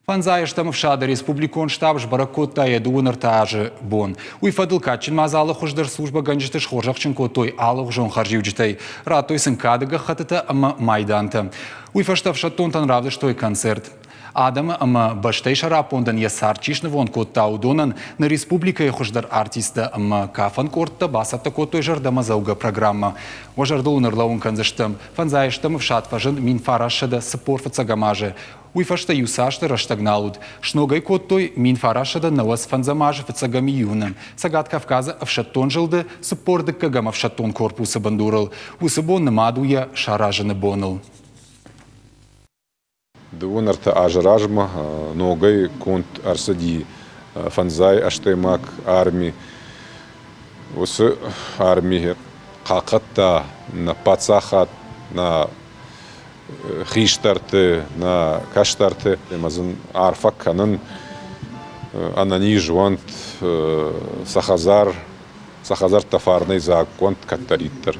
Фӕндзайӕстӕм ӕфсады республикон штаб сбӕрӕг кодта йӕ дыууын ӕртӕ азы бон. Уый фӕдыл кадджын мадзалы хуыздӕр службӕгӕнджыты схорзӕхджын кодтой алыгъуызон хӕрзиуджытӕй, радтой сын кады гӕххӕттытӕ ӕмӕ майдантӕ. Уый фӕстӕ ӕфсӕддонтӕн равдыстой концерт. Адӕмы ӕмӕ бӕстӕйы сӕраппондӕн йӕ цард чи снывонд кодта, уыдонӕн нӕ республикӕйы хуыздӕр артисттӕ ӕмӕ кафӕн къордтӕ бацӕттӕ кодтой зӕрдӕмӕдзӕугӕ программӕ. Уӕ зӕрдыл уын ӕрлӕууын кӕндзыстӕм, фӕндзайӕстӕм ӕфсад фӕзынд 1945 фыццӕгӕм азы. Уый фӕстӕ иу цасдӕр рӕстӕг нал уыд. Сног ӕй кодтой 1995 азы фыццӕгӕм июны Цӕгат Кавказы ӕфсӕддон зылды 42-ӕм ӕфсӕддон корпусы бындурыл. Уыцы бон нымад у йӕ саразыны боныл. Дыууын ӕртӕ азы размӕ ногӕй конд ӕрцыди фӕндзай ӕстӕймаг арми. Уыцы арми хъахъхъӕдта нӕ паддзахад, нӕ хистӕрты, нӕ кӕстӕрты ӕмӕ сын арфӕ кӕнын, ӕнӕниз уӕнт, сӕ хӕдзар, сӕ хӕдзӕрттӕ фарнӕй дзаг уӕнт кӕддӕриддӕр.